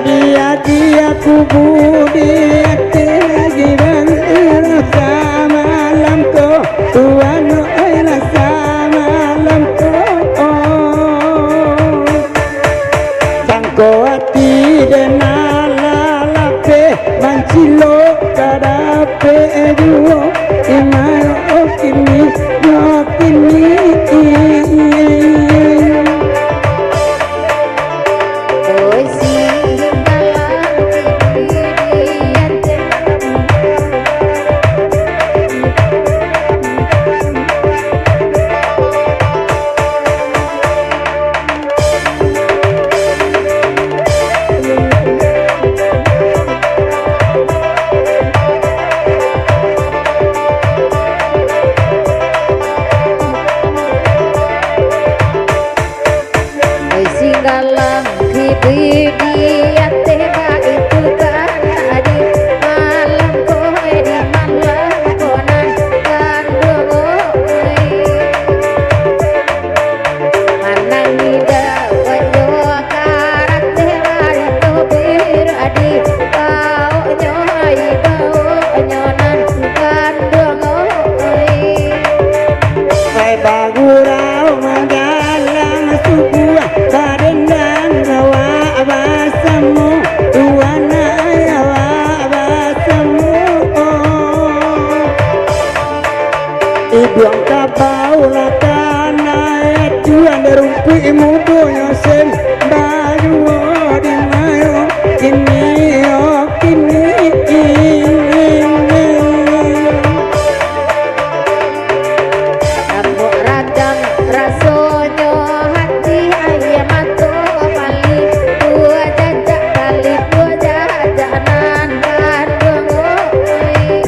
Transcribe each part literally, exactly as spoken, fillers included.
Dia-dia kubudi ateh lagi bang, rasa malam ko, tuan oi, rasa malam ko. Sangko ati den alah lapeh, mancilok ka dapek juo, imayo kini, yo kini. Oi, singgalang di ateh baitu kan tadi, malam ko, di malam ko nan kanduang, oi. Manang indak wajo karateh barito biradi, baoknyo ai baoknyo nan kanduang, oi. Ai bagurau manggalang subuah, badendang awak basamo, tuan ai awak basamo. Iduang kabau lah kanai acuan, di rumpuik mudonyo sen bajuo di mayo kini, oh, kini. Rambut radang rasonyo hati, aia mato pali, dua jajak pali, dua jajak nan kanduang, oi.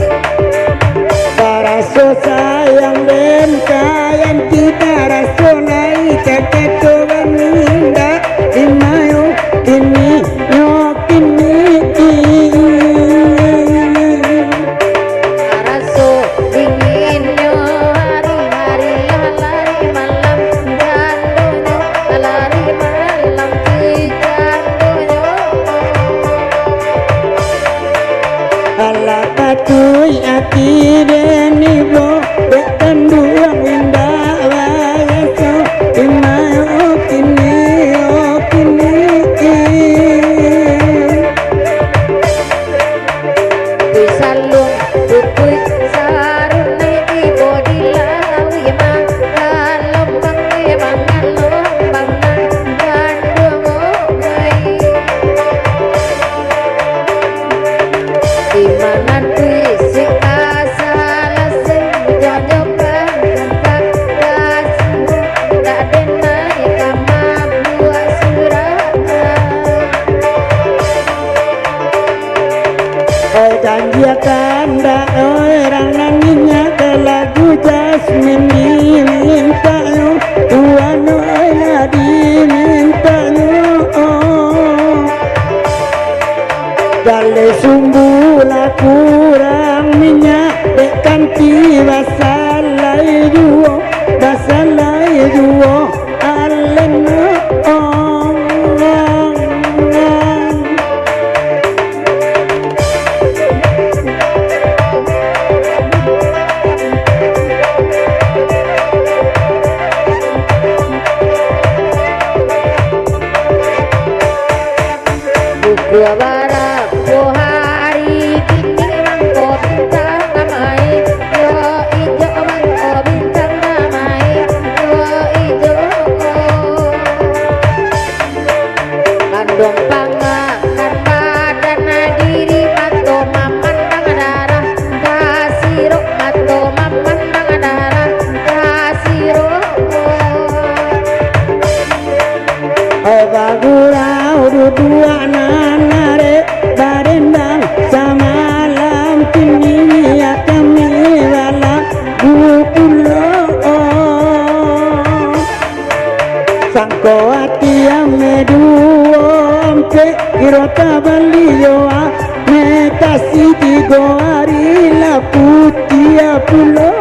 Baraso sayang den ka Yanti, baraso lai kakato baminda, imayo kini, nyo kini. Raso dinginnyo hari-hari, lah lari malam jandonyo, lah lari malam ti jandonyo. Alah patuik ati den ibo, dek kanduang indak baraso, imayo kini, oh, kini. Di saluang putuih sarunai tibo di lauik, mangalombang, eh, mangalombang nan ganduang, oh, ai. Di manan puisi ka salasai, jonjokan tantang kasuruah, dak den naik ka mambuek surah. Oi, janjiakan dak, oi, rang nan inyak, lagu Jasmine dimintaknyo, tuan oi, lah dimintaknyo. Jaleh sumbu lah kurang minyak, dek kanti basalai juo, basalai juo. Alen, ong, ong, ong. Pukua bara Duo hari kini mangko bintang damai, yo ijo mangko bintang damai, yo ijo. Kanduang pangakan badan diri, mato mamandang darah, tasirok mato mamandang darah, tasirok. Bagurau duduak nan arek, badendang samalam, kini kami balagu pulo. Sangko ati ame duo ampek, kiro tabali yo ame kasi, tigo ari lah putiah pulo.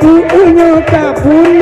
Uunyo kabun